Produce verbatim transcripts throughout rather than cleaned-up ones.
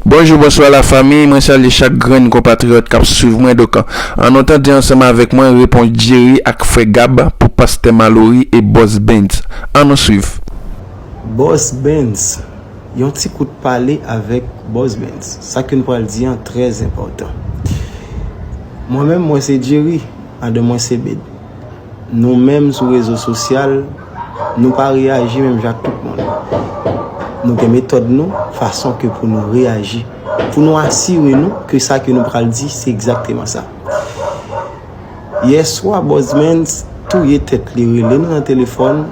Bonjou, bonswa lafanmi, mwen salye chak grenn konpatriyòt k ap swiv mwen. Donk, ann nou tande ansanm avèk mwen repons Jerry ak Frè Gab pou Pastè Malory e Bòs Benz. Ann nou swiv. Bòs Benz, yon ti kout pale avèk Bòs Benz. Sa ke n pral di an trè enpòtan. Mwen menm, mwen se Jerry, madanm mwen se Bed. Nou menm sou rezo sosyal, nou pa reyaji menm jan ak tout moun. Nou gen metòd nou, fason ke pou nou reyaji, pou nou asire nou ke sa ke nou pral di, se egzakteman sa. Yèswa, Bòs Benz touye tèt li, rele nou nan telefòn,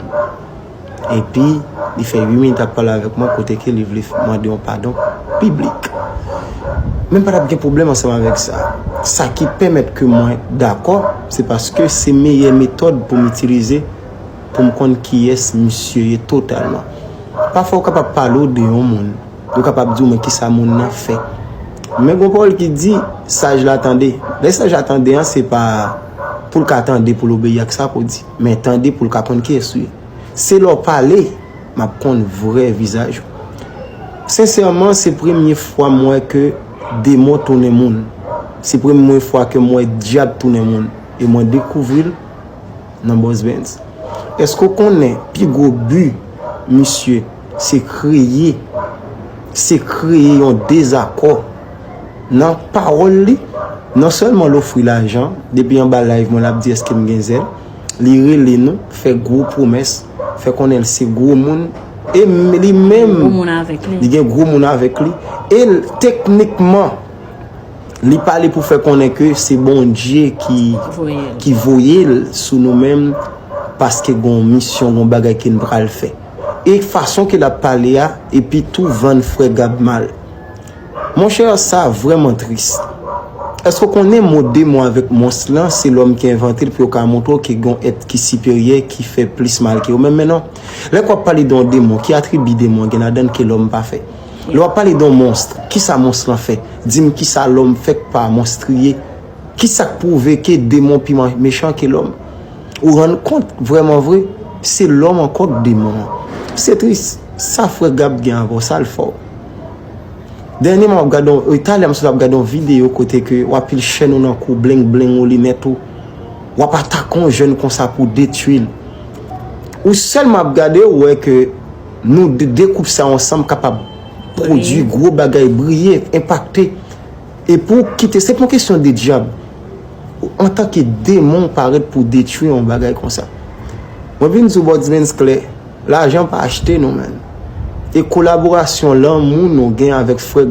epi li fè uit minit ap pale avèk mwen kote ke li vle mande yon padon piblik. Men m pa t ap gen pwoblèm ansanm avèk sa. Sa ki pèmèt ke mwen dakò, se paske se meyè metòd pou m itilize pou m konn kiyès misye ye totalman. Pafwa, ou kapab pale w de yon moun, yo kapab di w, men kisa moun nan fè. Men gon pawòl ki di, saj la tande. Lè saj la tande an, se pa pou l ka tande, pou l obeyi ak sa pou di, men tande pou l ka konn kiyès ou ye. Se lè w pale, m ap konn vrè vizaj ou. Sensèman, se premye fwa m wè ke demon tounen moun. Se premye fwa ke m wè dyab tounen moun. E mwen dekouvri l nan Bòs Benz. Èske w konnen pi gwo bi misye se kreye, se kreye yon dezakò nan pawòl li? Non sèlman l ofri lajan, depi anba live mwen l ap di èske m gen zèl, li rele nou, fè gwo pwomès, fè konnen l se gwo moun, e m- li menm, gwo moun avèk li, li gen gwo moun avèk li, e l- teknikman, li pale pou fè konnen ke se Bondye ki, voye l, ki voye l sou nou menm, paske gon misyon, gon bagay ke n pral fè. E fason ke l ap pale a, epi tou vann Frè Gab mal. Monchè, sa vrèman tris. Èske w konnen mo demon avèk mons lan, se lòm ki envante l pou yo ka montre w ke gon èt ki siperyè, ki fè plis mal ke yo menm? Men non. Lè w ap pale de yon demon, ki atribi demon gen ladan l ke lòm pa fè? Lè w ap pale de yon mons, kisa mons lan fè? Di m kisa lòm fè k pa monstriye? Kisa k pwouve ke demon pi ma- mechan ke lòm? Ou rann kont, vrèman vre, se lòm ankò k demon an. Se tris. Sa Frè Gab gen avè w, sa l fè w? Dènyèman, w ap gade yon, e, talè m sot ap gade yon videyo kote ke w ap pil chèn ou nan kou, bling bling ou, linèt ou. W ap atake yon jèn konsa pou detwi l. Ou sèlman ap gade, ou wè ke nou de, de koup sa yo ansanm kapab pwodui gwo bagay, briye, enpakte. E pou w kite, se pa yon kesyon de dyab. Antanke demon, w parèt pou w detwi yon bagay konsa. Mwen vin di w, Bòs Benz, klè, lajan pa achte nou, menn. E kolaborasyon, lanmou nou gen avèk Frè